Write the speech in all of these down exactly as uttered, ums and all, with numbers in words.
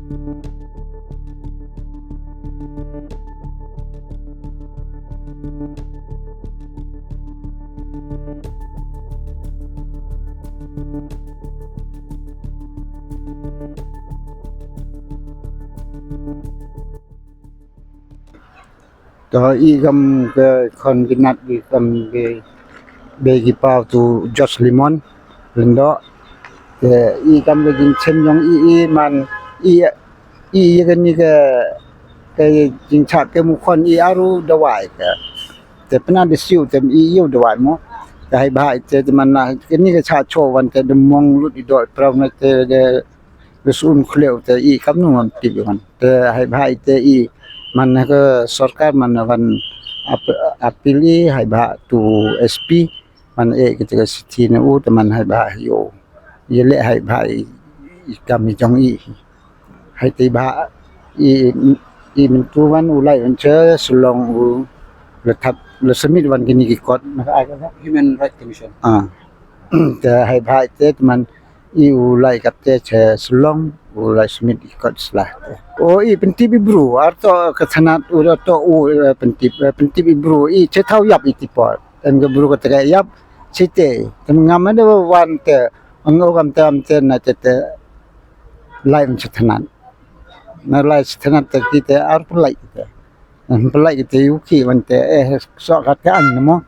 To i kam ka khon ki nat i kam ki be ki paw tu Josh Limon Lyngdoh. Te i kam ka jingchem jong i i man i i ya kani ka ka jingchak ke mu khon i aru dawai ka. Te pynah da siew te i ïew dawai mo. Te hei bha i te te man na kani ka chak cho wan te da mong lut i doh i praw na te da da sun khleu te i kam nu man tip i wan. Te hei bha i te i man na ka sorkar man na wan ap- appeal i hei bha tu S P man e kita ka city na u te man hei bha i o. Ye le hei bha i i kam i jong i. Hei te bha i i myntu wan u lai wan che Shillong u le thap le submit wan kini ki kot na ka ai ka Human Rights Commission. Ah. Te hei bha i te te man i u lai kat te che Shillong u lai submit i kot sla. O i pyntip i bru ar to ka thanat u to u eh, pyntip eh, pyntip i bru i che thaw yap i ti por. Em ka bru ka te ka yap che te te ngam da wan te ang o kam te am te na te te lai wan che thanat. Na lai che thanat te ki te ar pynlait ki te. Em pynlait ki te u ki wan te eh so kat ka an mo.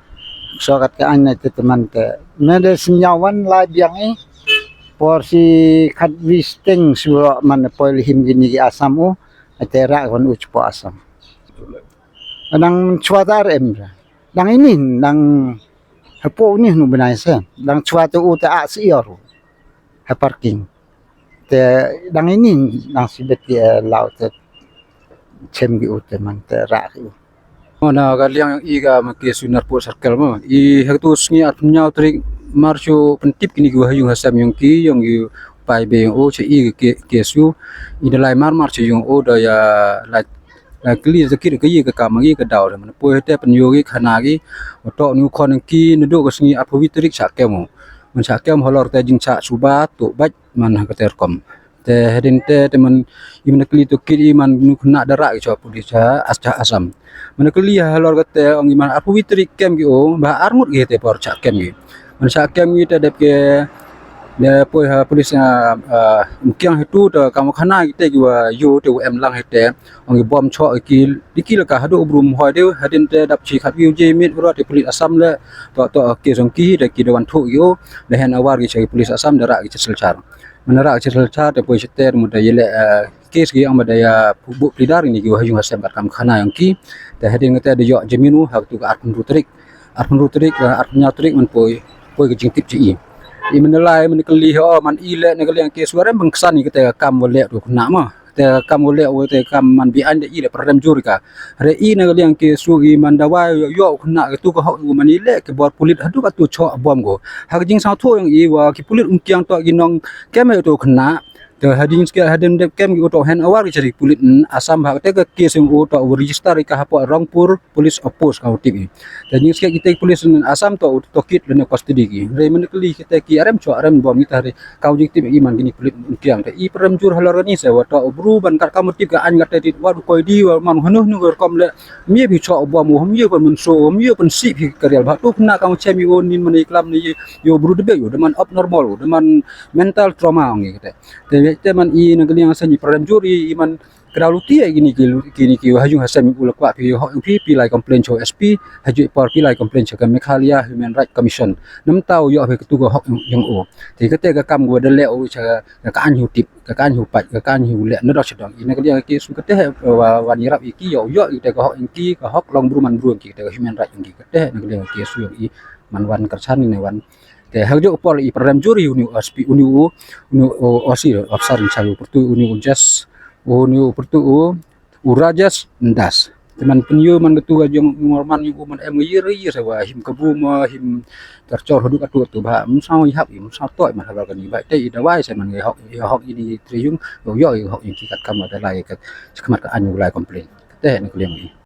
So kat ka an na te te man te. Me de sin nyaw wan lai biang i. Por si khat wi steng si ro man poi lihim kini ki Assam u. Te ra wan u chpo Assam. Dang chwa ta R M ra. Dang ini dang hapo ni nu benai se. Dang chwa te u te a si yor. Ha parking. Te dang ini dang sibet ki eh, lau te chem ki u te man te ra ki u. Mo na ka liang i ka ma ki sunar pu circle mo. I ha tu sngi arphew hynñiew tarik March u pyntip kini ki wa ha yung ha sem yung ki yung i pai be yung o che i ki ki su. I da lai mar mar che yung o da ya lai lai kli da kit ka i ka kam i ka daw da man. Poi te pynyo ki khana ki. Wa to ni u khon ki na do ka sngi arphew tarik cha kem o. Man cha kem halor te jing cha suba tu bait man ha ka ter kom. Te hadin te te man i man kli to kit i man nu khna dara ki cha puli cha as cha Assam. Man kli ha lor ka te ong i man arphew tarik kem ki o ba arngut ki te por cha kem ki. Man cha kem ki te dep ke de poi ha police ah, ah, mkiang hitu te kam khana ki te ki wa yo te em lang hite ong i bom cho ki di ki la ka hadu brum hoi de hadin te dap chi khat yu je mit ro te police Assam le to to ke song ki de ki de wan thu yo de hen awar ki cha police Assam dara ki cha Silchar. Manara ka chithal cha te poi chete mu da yele kes ki ang ba da ya bu plidar ni ki wa hajung hasem kat kam khana yang ki. Te hadin ngate da yok jamin u ha tu ka arphew tarik. Arphew tarik arphew tarik man poi poi ka jingtip chi i. I man lai man kali ha man i le na kali yang kes warem bangsan ni kate kam wale tu khna ma. Te kam wale u te kam man bi an da i le pradem jur ka. Re i na ka liang ki su i man dawai yo khna ka tu ka hok u man i le ki bor pulit hadu ka tu cho bom go. Ha ka jing sang tho yang i wa ki pulit um kiang to ki nong kem to khna. Te hadin ske hadin de kem ki to hen awar ki chari pulit Assam ha te ka case u to register ka hapo Rongpur police outpost ka u tip i. Te jing ske ki te police Assam to to kit le ne custody ki. Re man kli ki te ki arem cho arem bom ki ta re. Kau jing tip i man kini pulit kiang te i prem jur halor ni se wa to bru ban kat kam tip ka an kat te wa koi di wa man hunu hunu wer kom le mi bi cho bom wa mi pen so mi pen si bi karial ba tu na kam chem i on nin man i klam ni yo bru de be yo de man abnormal de man mental trauma ngi te te te man i na kini se ni prem jur i man Kra luti ai kini ki kini ki hajung hasem u la kwah phi hok phi phi lai complain cho S P hajui por phi lai complain cho ka Meghalaya Human Rights Commission. Nam tau yo phi tu ko hok yung o. Te kate ka kam gua de le o cha ka an hu tip ka an hu pat ka an hu le na dok chadong. Ina ka dia ki su kate wa wa ni rap iki yo yo ite ka hok ki ka hok long bru man bru ki te human rights ki kate na ka dia ki su i man wan kerchan ni wan. Te hajui por i prem juri uni O S P uni u uni O C officer in charge pertu uni u just uni u pertu u U Rajesh Ndas. Teman penyu man ketu ka jong ngorman yu man em ye ye se wa him kebu ma him tercor huduk atu atu ba msau yap msau toy man habar kani ba te i dawai se man ngai hok ya hok ini triyung yo yo hok yang kikat kam ada lai ka sekemat ka anu lai complain. Te ni kuliang ni.